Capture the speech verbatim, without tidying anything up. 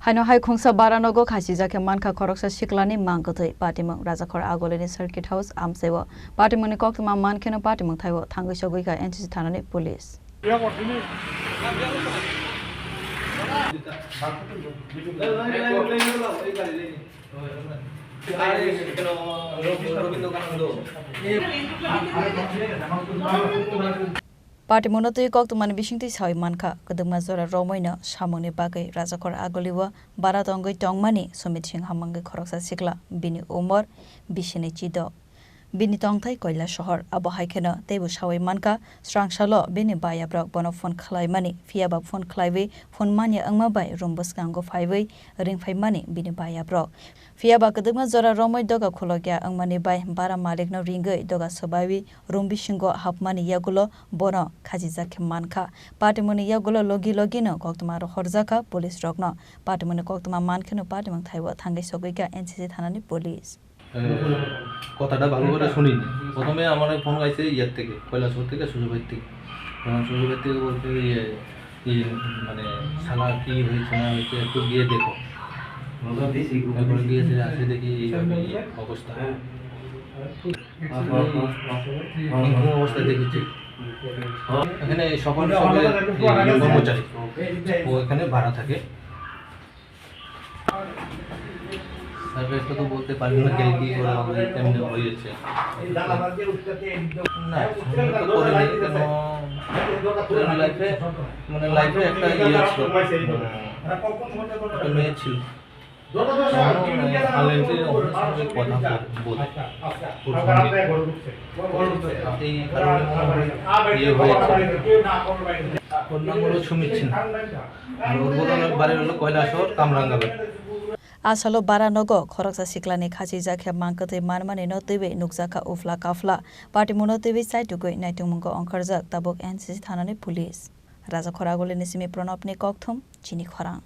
Haino hai khungsa bara nogo khachijak khe mankha khoroksa siklani mang kwthwi. Patimung Rajakhor Agolini Circuit House amchaio. Patimungni koktwma mankheno patimung thaibo thangwi sogwi kha N C C thanani police. Patimungno twi koktwmani bisingtwi sawi mankha, kwdwkma jora romwino samungni bagwi Rajakhor Agolio bara tongwi tongmani Sumit Singha mungwi khoroksa sikla, bini umor bisini chido. Bini tongthai Koilasohor, abo hai kheno teibo sawi mankha, swrangsalo bini bayabrok bono phone khlaimani, phiyaba phone khlaiwi phone manya wngma bai room bwskango phaiwi ringphaimani bini bayabrok. Phiyaba kwdwkma jora romwi doga khulokya wngmani bai bara malikno ringwi doga swbaiwi room bisingo hapmani yagulo bono khachijak khe mankha. Patimungni yagulo logi logino koktwma rohorjakha police rokno. Patimungni koktwma mankheno patimung thaibo thangwi sogwikha N C C thanani police. এ, কথাটা ভালো করে শুনিনি। প্রথমে আমার ফোন আইছে ইয়ার থেকে, কৈলাসহর থেকে, সুজয় ভাইয়ের থেকে। তখন সুজয় ভাইয়ের থেকে বলছে, "ইয়ে, ইয়ে, মানে, শালা কি হয়েছে না হয়েছে, একটু গিয়ে দেখো।" তারপরে গিয়েছে, আসে দেখি এইভাবে ইয়ে অবস্থা। এরকম অবস্থা দেখেছি। এখানে সকল সবে, ইয়ে, কর্মচারী, ও এখানে ভাড়া থাকে। স্যার, এটা তো বলতে পারি না, কে কি করে হবে, কেমনে হয়েছে। না, সন্দেহ তো করিনি, কেন ট্রেন লাইফে, মানে, লাইফে একটা ইয়ে ছিল, উম, একটা মেয়ে ছিল। আমার, মানে, আলেন্দ্রি ওনার সঙ্গে কথা বল-, বলে। ওর সঙ্গে। এই কারণে মনে হয় ইয়ে হয়েছে। ওর নাম হলো সুমিত সিনহা। আর ওর বাড়ি হলো কৈলাসহর, কামরাঙ্গা বাড়ি। A salo bara nogo khoroksa siklani khachijak khe mang kwthwi manmani no twiwi nukjakha ufla kafla. Patimungno twiwi chaitugwi naitungmungo ongkharjak tabuk N C C thanani police. Rajakhor Agolini simi Pranabni kokthum, chini khorang.